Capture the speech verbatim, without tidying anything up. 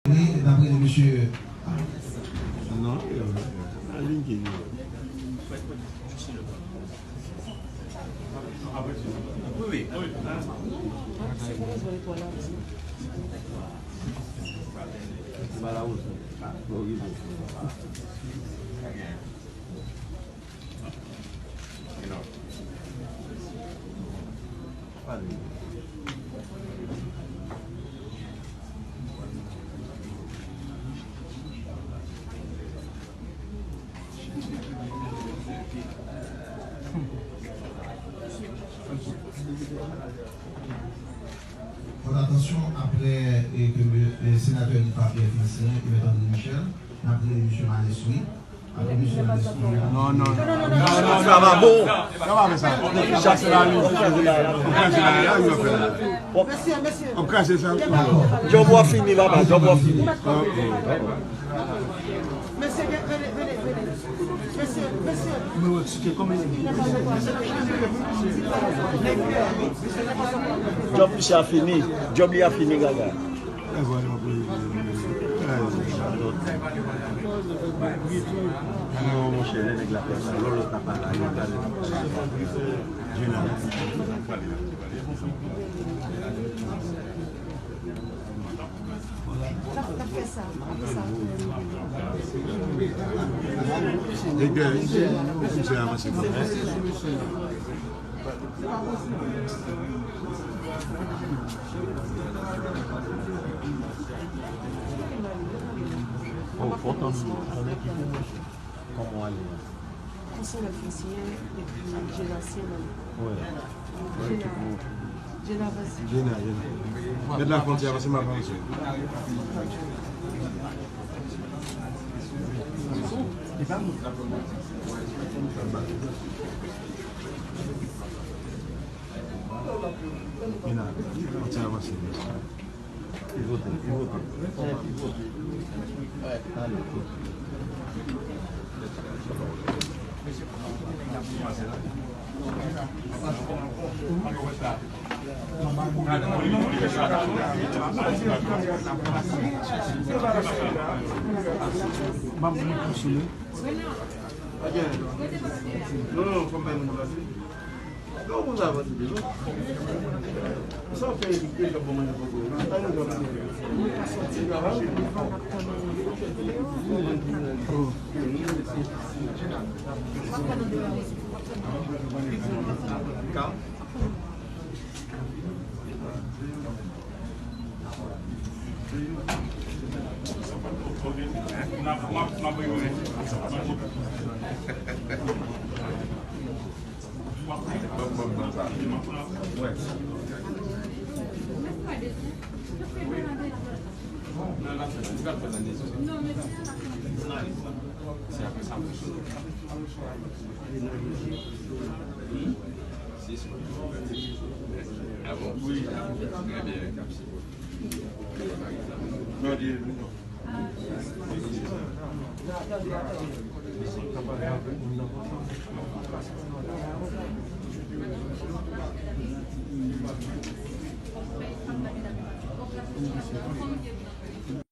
N ap rele mesye. Non, a liy ki li. Fòt atansyon, apre, e, ke, e, senatè Lil Papyè fin siyen, e Mèt André Michel, n ap rele mesye Malespri. Apre mesye Malespri a. Non, non, non. Sa va bon. Sa va fè sa. Sa se la, wi. Mesye, mesye. W ap kraze sa. Dakò. Djòb w ap fini, papa. Djòb w ap fini. Mesye, vini, vini, vini. Mesye, mesye. Djòb misye a fini. Djòb li a fini, gaga. Non, monchè, lè nèg la fè sa, lò lòt la pa la, yo gade. Jena. Nèg la, misye avanse. Oh, fò tann, tann ekipe, monchè. Kòman w ale a? Konsa w ap fè siyen, epi Jena siyen nan. Wi. Jena. Jena, vanse. Jena, Jena. Mèt la fwontyè, paske m ap avanse. Jena, fwontyè avanse. Pivote, pivote. Pivote. Ale. Non, non, fò m bay moun nan pase.